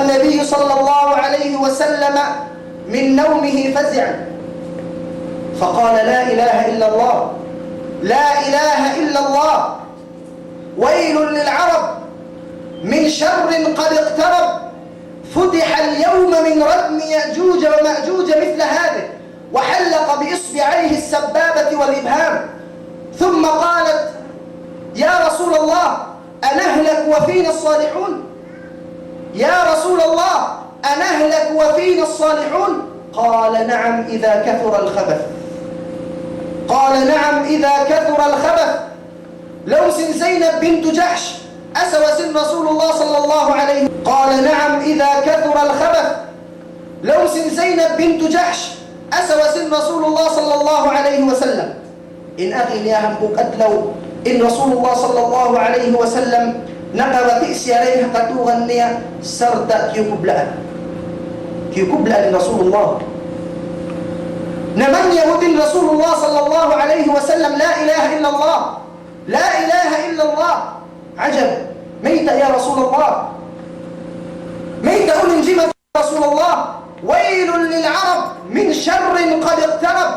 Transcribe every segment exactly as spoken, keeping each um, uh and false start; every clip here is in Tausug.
النبي صلى الله عليه وسلم من نومه فزعا فقال: لا إله إلا الله، لا إله إلا الله، ويل للعرب من شر قد اقترب، فتح اليوم من ردم يأجوج ومأجوج مثل هذه، وحلق بإصبعيه السبابة والإبهام، ثم قالت: يا رسول الله، أنهلك وفينا الصالحون؟ يا رسول الله، أنهلك وفينا الصالحون؟ قال: نعم، إذا كثر الخبث. قال: نعم، إذا كثر الخبث. Laung sin Zainab bint Jahsh, asawa sin Rasulullah sallallahu alayhi. قال: نعم، إذا كثر الخبث. Laung sin Zainab bint Jahsh, asawa sin Rasulullah sallallahu alayhi wasallam. In agi niya hambuuk adlaw, in Rasulullah sallallahu alayhi wasallam, nakabati' siya dayn ha katugan niya, sarta' kiyukublaan. Kiyukublaan in Rasulullah. Namanyaut in Rasulullah sallallahu alayhi wasallam, لا إله إلا الله، لا إله إلا الله. Ajab. Mayta' ya Rasulullah? Mayta' unu in jimat ya Rasulullah? ويل للعرب من شر قد اقترب.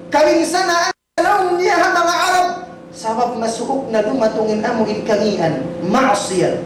Kabinsanaan laung niya ha manga Arab, sabab masuuk na dumatung in amu in kangīan, maksiyat.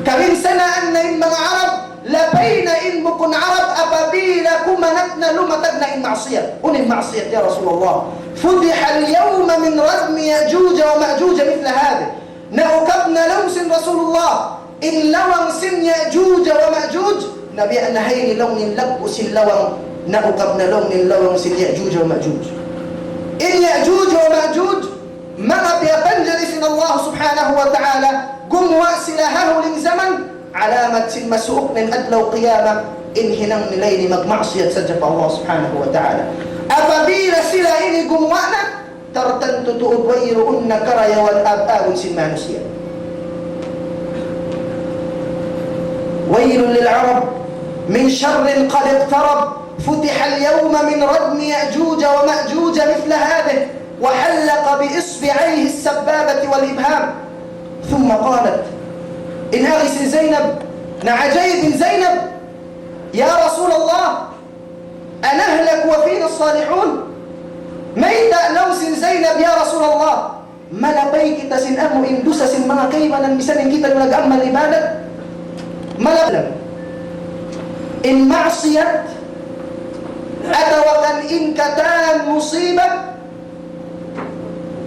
Kabinsanaan na in manga Arab, lapay na in bukun Arab apabila kumanat na, lumatag na in maksiyat. Unu in maksiyat, ya Rasulullah? فتح اليوم من ردم يأجوج ومأجوج مثل هذه. Naukab na laung sin Rasulullah in lawang sin Ya'juj wa Ma'juj, na biya' na ha ini laung niya in laggu' sin lawang, naukab na laung niya in lawang sin Ya'juj wa Ma'juj. In Ya'juj wa Ma'juj, manga piyapanjari sin Allah Subhanahu wa Ta'ala, gumuwa' sila ha huling jaman, alamat sin masuuk na in adlaw qiyamah, in hinang nila ini magmaksiyat sadja pa Allah Subhanahu wa Ta'ala. Apabila sila ini gumuwa' na, tartantu tuud wayruun na karayawan ab-abun sin manusiya'. ويل للعرب من شر قد اقترب، فتح اليوم من ردم يأجوج ومأجوج مثل هذه، وحلق بإصبعيه السبابة والإبهام. ثم قالت, in agi sin Zainab, na ajaib in Zainab, يا رسول الله، أنهلك وفينا الصالحون؟ Mayta' laung sin Zainab, ya Rasulullah, malapay kita sin amu in dusa sin manga kaibanan misan in kita nag-amal ibadat? Malapay. In maksiyat, atawa kan in katan musiba,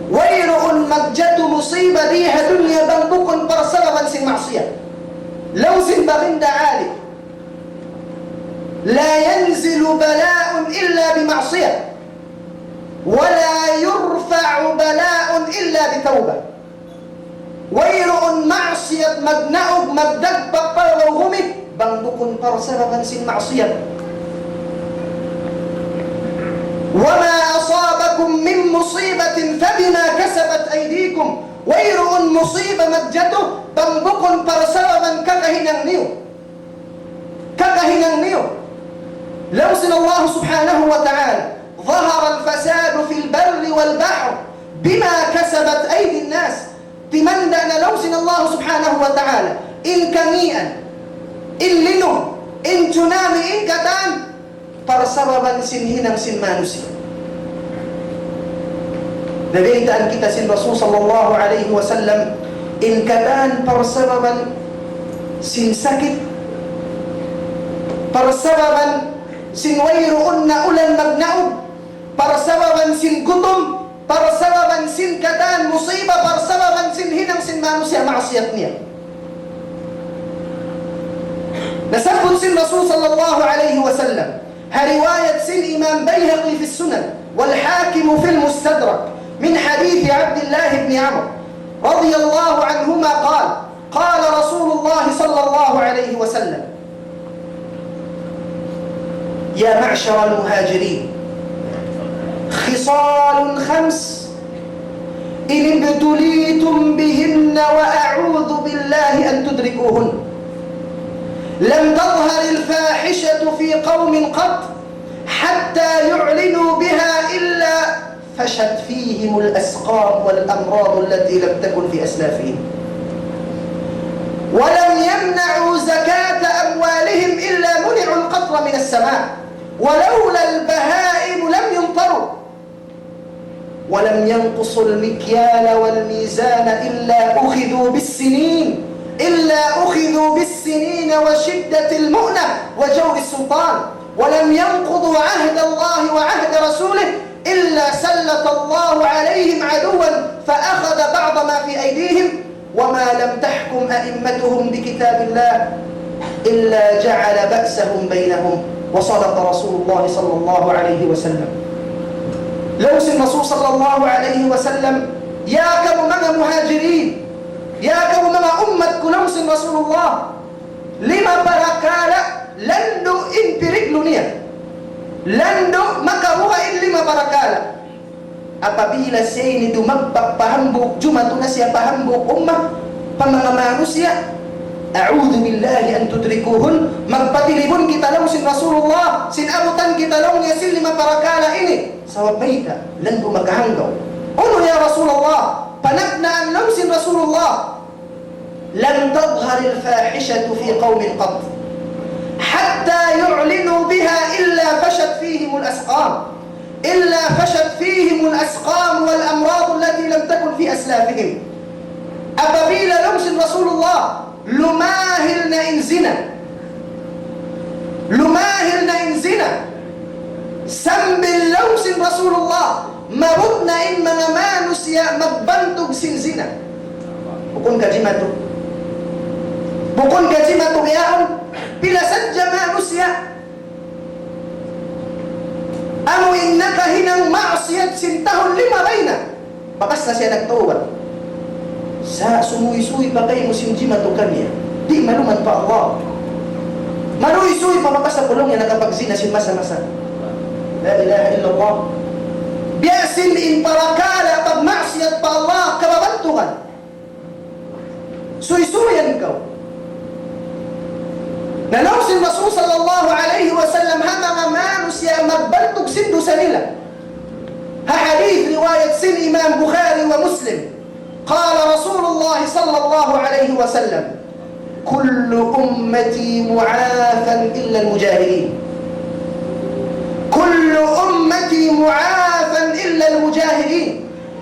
wayruun magjatu musiba di ha dunya bang bukun parsababan sin maksiyat. Laung sin baginda Ali, لا ينزل بلاء إلا بمعصية، ولا يرفع بلاء إلا بتوبة. Wayruun maksiyat magnaug, magdagpak pa lawm bumi, bang bukun parsababan sin maksiyat. وما أصابكم من مصيبة فبما كسبت أيديكم. Wayruun musiba magjatu, bang bukun parsababan kakahinang niyu. Kakahinang niyu. Laung sin Allah Subhanahu wa Ta'ala, ظهر الفساد في البر والبحر بما كسبت أيدي الناس. Timanda' na laung sin Allah Subhanahu wa Ta'ala, in kangīan, in linug, in tsunami, in katan, parsababan sin hinang sin manusiya'. Nabiyaytaan kita sin Rasul sallallahu alayhi wasallam, in katan parsababan sin sakit, parsababan sin wayruun na ulan magnaug, parsababan sin gutum, parsababan sin katan musiba, parsababan sin hinang sin manusiya' maksiyat niya. Nasabbut sin Rasul sallallahu alayhi wasallam, ha riwayat sin Imam Bayhaqi fi Sunan, والحاكم في المستدرك، من حديث عبد الله بن عمرو رضي الله عنهما قال، قال رسول الله صلى الله عليه وسلم، يا معشر المهاجرين، خصال خمس إن ابتليتم بهن وأعوذ بالله أن تدركوهن، لم تظهر الفاحشة في قوم قط حتى يعلنوا بها إلا فشت فيهم الأسقام والأمراض التي لم تكن في أسلافهم، ولم يمنعوا زكاة أموالهم السماء، ولولا البهائم لم يمطروا، ولم ينقصوا المكيال والميزان إلا أخذوا بالسنين، إلا أخذوا بالسنين وشدة المؤنة وجور السلطان، ولم ينقضوا عهد الله وعهد رسوله إلا سلط الله عليهم عدوا فأخذ بعض ما في أيديهم، وما لم تحكم أئمتهم بكتاب الله إلا جعل بأسهم بينهم، وصدق رسول الله صلى الله عليه وسلم. Laung sin Rasul sallallahu alayhi wasallam, ya kamu manga Muhajirin, ya kamu manga ummat ku, laung sin Rasulullah, lima parakala' landu' in piriglu niya. Landu' makaruwa in lima parakala'. Apabila siya ini dumagpak pa hambuuk, jumatu na siya pa hambuuk umma, pa manga manusiya', أعوذ بالله أن تدركوهن, magpatilibun kita laung sin Rasulullah, sin abutan kita laung niya sin lima parakala' ini. Sabab mayta', landu' makahanggaw. Unu ya Rasulullah? Panagnaan laung sin Rasulullah, لم تظهر الفاحشة في قوم قط حتى يعلنوا بها إلا فشت فيهم الأسقام، إلا فشت فيهم الأسقام والأمراض التي لم تكن في أسلافهم. Apabila laung sin Rasulullah, lumahil na in zina, lumahil na in zina, sambil laung sin Rasulullah, maabut na in manga manusiya' magbantug sin zina. Bukun ka jimatu. Bukun ka jimatu bihaun, pila sadja manusiya' amu in nakahinang maksiyat sin tahun lima bay na. Bakas na siya nagtawbat. Sa' sumuysuy pa kaymu sin jimatu kaniya. Di' maluman pa Allah. Maruysuy pa bakas aku laung niya nakapagzina sin masa-masa. La ilaha illallah. Biya' sin in parakala' pagmaksiyat pa Allah, kababantugan. Suysuyan kaw. Na laung sin Rasul sallallahu alayhi wasallam, ha manga manusiya' magbantug sin dusa nila. Ha hadith riwayat sin Imam Bukhari wa Muslim. قال رسول الله صلى الله عليه وسلم: كل أمتي معافى إلا المجاهرين. كل أمتي معافى إلا المجاهرين.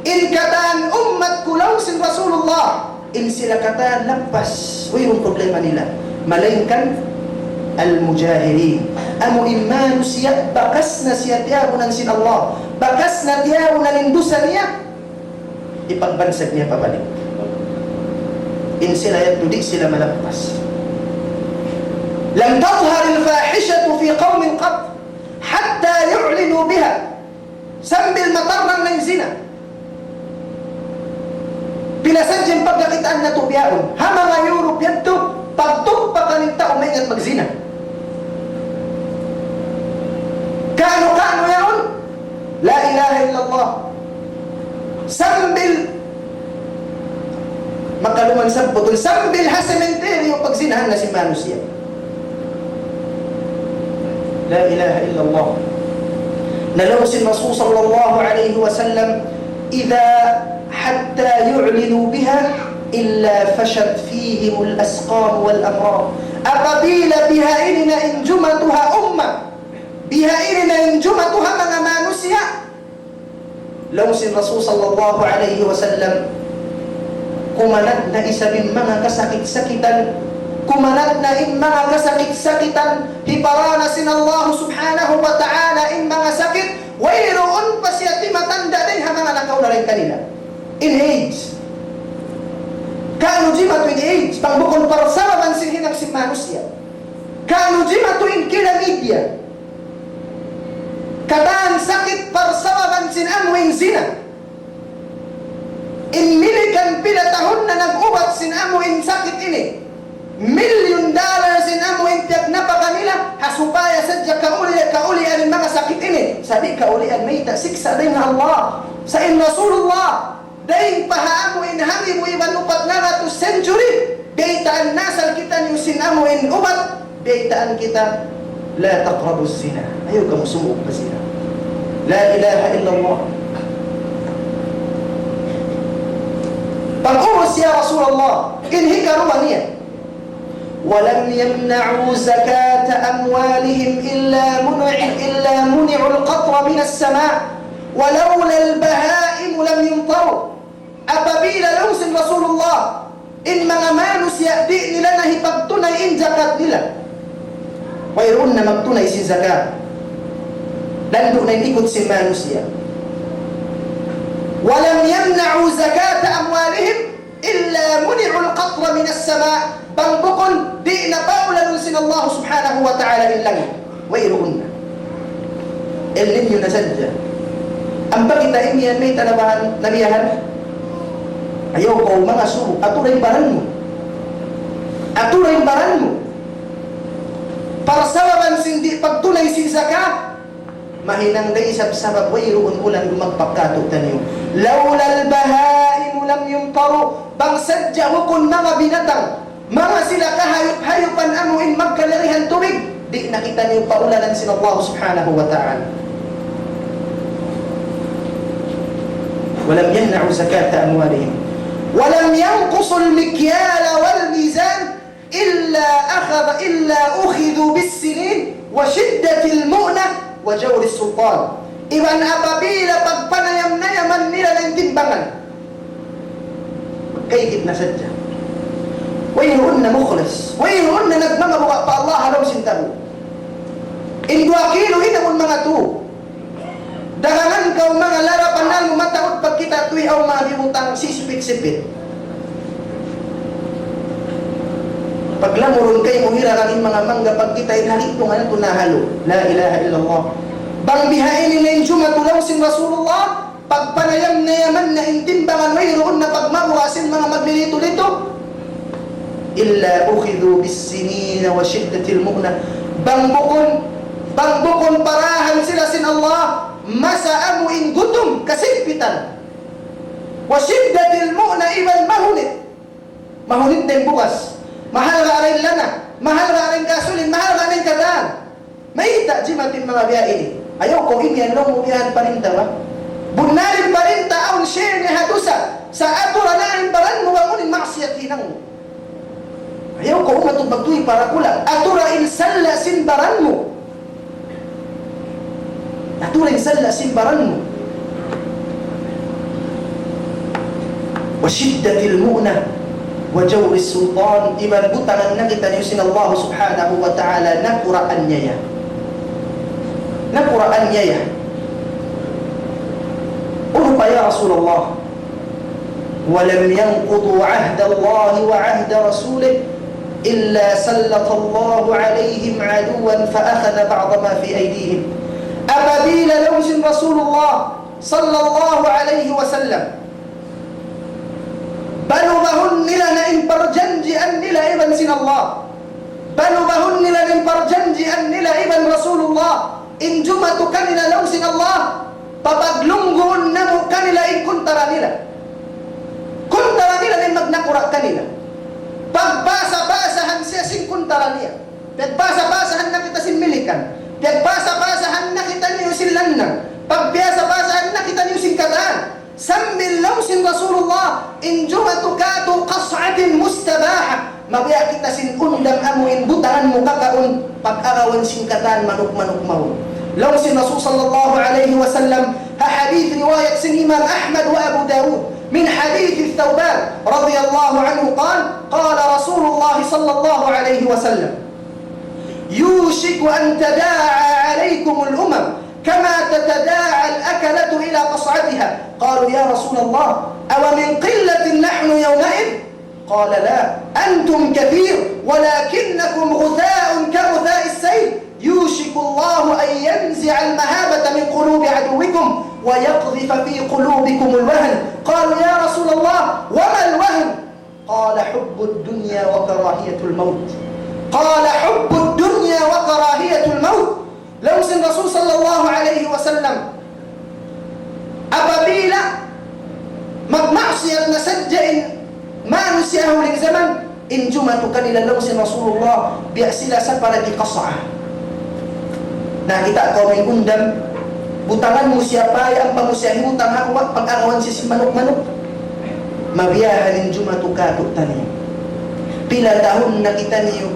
In katan ummat ku laung sin Rasulullah, in sila katan lappas, wayruun problema nila. Malaingkan al-mujahirin. Amu in manusiya' bakas na siya tiyabunan sin Allah. Bakas na tiyabunan in dusa niya. Ipagbansag niya pabalik. In sila yadtu di' sila malappas. لم تظهر الفاحشة في قوم قط حتى يعلنوا بها. Sambil matarrang na in zina. Pila sadja in pagkakitaan natu' bihaun. Ha manga Europe yadtu, pagtumpakan in tau maingat magzina. Kaunu-kaunu yaun, la ilaha illallah. Sambil makaluman sabbutun, sambil ha sementeryo pagzinahan na sin manusiya'. La ilaha illallah. Na laung sin Rasul sallallahu alayhi wasallam, إذا حتى يعلنوا بها إلا فشت فيهم الأسقام والأمراض. Apabila bihaini na in jumatu ha umma, bihaini na in jumatu ha manga manusiya', laung sin Rasul sallallahu alayhi wasallam, kumanat na isab in manga kasakit-sakitan, kumanat na in manga kasakit-sakitan, hiparana sin Allah subhanahu wa ta'ala in manga sakit, wayruun pa siya timatanda' dayn ha manga nakauna dayn kanila. In AIDS. Kaunu jimatu in AIDS, bang bukun parsababan sin hinang sin manusiya'. Kaunu jimatu in chlamydia. Katan sakit parsababan sin amu in zina. In Milikan pila tahun na nag-ubat sin amu in sakit ini. Milyun dollar sin amu in piyagnapaka nila, ha supaya sadja kauli-, kaulian in manga sakit ini. Sa' di' kaulian, mayta', siksa' dayn ha Allah. Sa' in Rasulullah, dayn pa ha amu in hangibu iban upat ngagatus century, biyaytaan na asal kitaniyu sin amu in ubat, biyaytaan kita, لا تقربوا الزنا. Ayaw kamu sumūd pa zina. La ilaha illallah. Pag-urus ya Rasulullah, in hikaruwa niya. ولم يمنعوا زكاة أموالهم إلا منع، إلا منعوا القطر من السماء، ولولا البهائم لم يمطروا. Apabila laung sin Rasulullah, in manga manusiya' di' nila na hipagtunay in zakat nila, wayruun na magtunay sin zakat. Landu' na in ikut sin manusiya'. ولم يمنعوا زكاة أموالهم إلا منعوا القطر من السماء. Bang bukun, di' na paulanun sin Allah Subhanahu wa Ta'ala in langit. Wayruun na. El Niño na sadja. Ampa kita imiyan mayta' na bahan, na biyahan. Ayaw kaw mangasubu, atura in baran mu. Atura in baran mu. Parsababan sin di' pagtunay sin zakat, mahinang da isab sabab wayruun ulan dumagpak kātu'niyu. لولا البهائم لم يمطروا. Bang sadja bukun manga binatang, manga sila kahayup-hayupan amu in magkalirihan tubig, di' na kitaniyu paulanan sin Allah Subhanahu wa Ta'ala. ولم يمنعوا زكاة أموالهم ولم ينقصوا المكيال والميزان إلا أخذ، إلا أخذوا بالسنين وشدة المؤنة وجور السلطان. Iban apabila pagpanayam-nayaman nila na in timbangan, kaygit na sadja. Wayruun na mukhlis. Wayruun na nagmamabuga' pa Allah ha lawm sin tabu'. In duwa kilo, hinangun manga tu. Dagangan kaw manga lara, pannal mu mataud pagkita' tuy aw manga bibutang sisipit-sipit. Paglamurun kaymu hiraran in manga mangga pagkita' in halitungan tu nahalu. La ilaha illallah. Bang bihaini na in jumatu laung sin Rasulullah, pagpanayam-nayaman na in timbangan wayruun na pagmabuga' sin manga maglilitu-litu. إلا أخذوا بالسنين وشدة المؤنة. Bang bukun, bang bukun parahan sila sin Allah, masa amu in gutum, kasigpitan. وشدة المؤنة, iban mahunit. Mahunit in bugas. Mahal ra in lana, mahal ra in gasolin, mahal ra in katan. Mayta' jimat in manga biya' ini? Ayaw kaw imiyan laung mu biya' ha parinta ba? Bunnal in parinta awn siya ini ha dusa. Sa' atura na in baran mu bang unu in maksiyat hinang mu. Ayaw kaw umatubag tuy para kulang. Atura in sala' sin baran mu. Atura in sala' sin baran mu. وشدة المؤنة وجور السلطان, iban butangan na kitaniyu sin Allah Subhanahu wa Ta'ala, nakuraan niya yan. Nakuraan niya yan. Unu pa ya Rasulullah? ولم ينقضوا عهد الله وعهد رسوله إلا سلط الله عليهم عدوا فأخذ بعض ما في أيديهم. Apabila laung sin Rasulullah sallallahu alayhi wasallam, balubahun nila na in parjanjian nila iban sin Allah. Balubahun nila na in parjanjian nila iban Rasulullah. In jumatu kanila laung sin Allah, papaglungguun namu' kanila in kuntara nila. Kuntara nila na in magnakura' kanila. Pagbasa-basahan siya sin kuntara niya. Pagbasa-basahan na kita sin milikan. Pagbasa-basahan na kitaniyu sin lannang. Pagbasa-basahan na kitaniyu sin katan. Sambil laung sin Rasulullah, in jumatu katu' قصعة مستباحة. Mabiya' kita sin undang amu in butangan mu kakaun, pag-agawan sin katan manuk-manuk mawn. Laung sin Rasul sallallahu alayhi wasallam, ha hadith riwayat sin Imam Ahmad wa Abu Dawud, من حديث ثوبان رضي الله عنه قال، قال رسول الله صلى الله عليه وسلم: يوشك أن تداعى عليكم الأمم كما تتداعى الأكلة إلى قصعتها. قالوا: يا رسول الله، أو من قلة نحن يومئذ؟ قال: لا، أنتم كثير ولكنكم غثاء كغثاء السيل، يوشك الله أن ينزع المهابة من قلوب عدوكم ويقذف في قلوبكم الوهن. قالوا: يا رسول الله، وما الوهن؟ قال: حب الدنيا وكراهية الموت. قال: حب الدنيا وكراهية الموت. Laung sin Rasul sallallahu alayhi wasallam, apabila magmaksiyat na sadja in manusiya' ha huling jaman, in jumatu kanila laung sin Rasulullah, biya' sila saparati qas'a. Nakakita' kaw in undang, butangan mu siya pay, ampa mu siya hibutang ha guwa', pag-agawan siya sin manuk-manuk. Mabiya' ha yan in jumatu katu'taniyu. Pila tahun na kitaniyu